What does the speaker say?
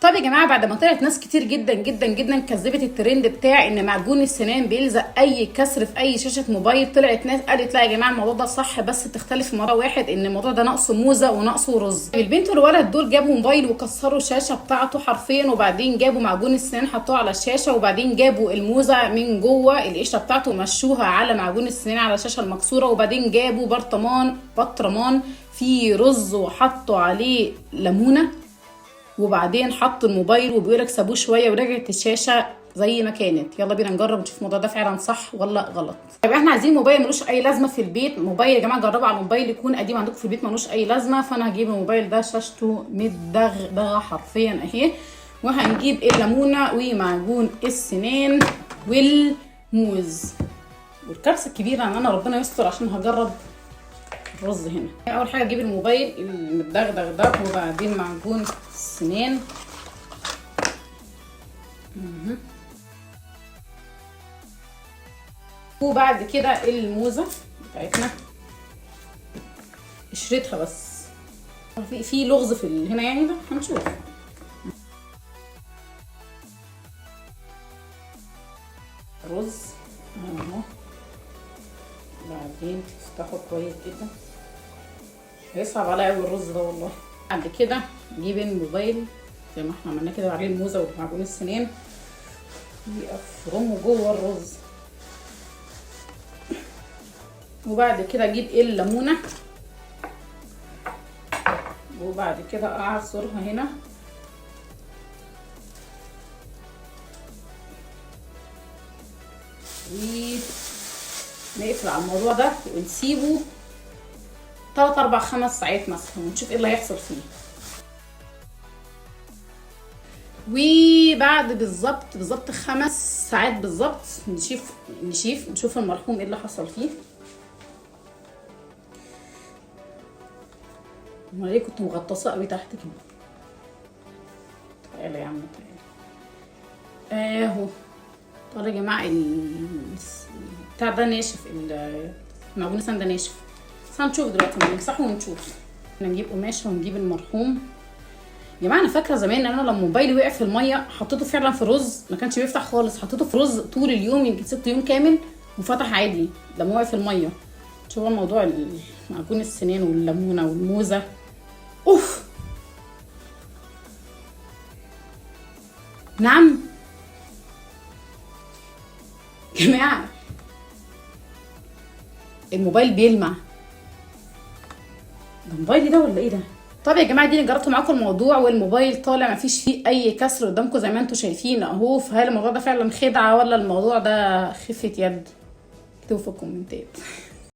طب يا جماعة، بعد ما طلعت ناس كتير جدا جدا جدا كذبت الترند بتاع ان معجون السنان بيلزق اي كسر في اي شاشة موبايل، طلعت ناس قالت لا يا جماعة الموضوع ده صح، بس تختلف في مرة واحد ان الموضوع ده ناقصه موزة وناقصه رز. البنت والولد دول جابوا موبايل وكسروا الشاشة بتاعته حرفيا، وبعدين جابوا معجون السنان حطوه على الشاشة، وبعدين جابوا الموزه من جوه القشرة بتاعته ومشوها على معجون السنان على الشاشة المكسورة، وبعدين جابوا برطمان فيه رز وحطوا عليه ليمونه، وبعدين حطوا الموبايل وبيقولك سابوه شوية ورجعت الشاشة زي ما كانت. يلا بينا نجرب نشوف الموضوع ده فعلا صح ولا غلط. طيب احنا عايزين موبايل ملوش اي لازمه في البيت. موبايل يا جماعة جربوا على موبايل يكون قديم عندكم في البيت ملوش اي لازمه. فانا هجيب الموبايل ده شاشته متدغدغه حرفيا اهي، وهنجيب الليمونه ومعجون السنان والموز والكبسه الكبيرة، ان انا ربنا يستر عشان هجرب الرز هنا. اول حاجة اجيب الموبايل المدغدغ ده، وبعدين معجون السنان، وبعد كده الموزه بتاعتنا قشرتها بس، في لغز في هنا يعني، ده هنشوف. الرز اهو، بعدين تفتحه كويس جدا، هيصعب عليا قوي الرز ده والله. بعد كده نجيب الموبايل زي ما احنا عملنا كده عليه الموزه ومعجون السنان، وافرمه جوه الرز، وبعد كده اجيب الليمونه، وبعد كده اعصرها هنا، ونقفل على الموضوع ده ونسيبه 3 4 5 ساعات مثلا، ونشوف ايه اللي هيحصل فيه. وبعد بالظبط 5 ساعات بالظبط نشوف المرحوم ايه اللي حصل فيه. امال ليه كنت مغطسه قوي تحت كده؟ تعالى يا عم تعالى اهو. طب يا جماعة بتاع ده ناشف، المعجون السنان ده ناشف، بس هنشوف دلوقتي نمسحه ونشوف. نجيب قماشة ونجيب المرحوم. يا جماعة انا فاكره زمان ان انا لما موبايلي وقع في المية حطيته فعلا في رز، ما كانش بيفتح خالص، حطيته في رز طول اليوم، يمكن سبته يوم كامل وفتح عادي لما وقع في المية. شوفوا الموضوع معجون السنان والليمونه والموزه. اوف نعم يا جماعة الموبايل بيلمع. ده موبايلي ده ولا ايه ده؟ طب يا جماعة دي جربت معاكم الموضوع والموبايل طالع مفيش فيه اي كسر قدامكم زي ما انتم شايفين اهو. فهل الموضوع ده فعلا خدعه ولا الموضوع ده خفه يد؟ اكتبوا في الكومنتات.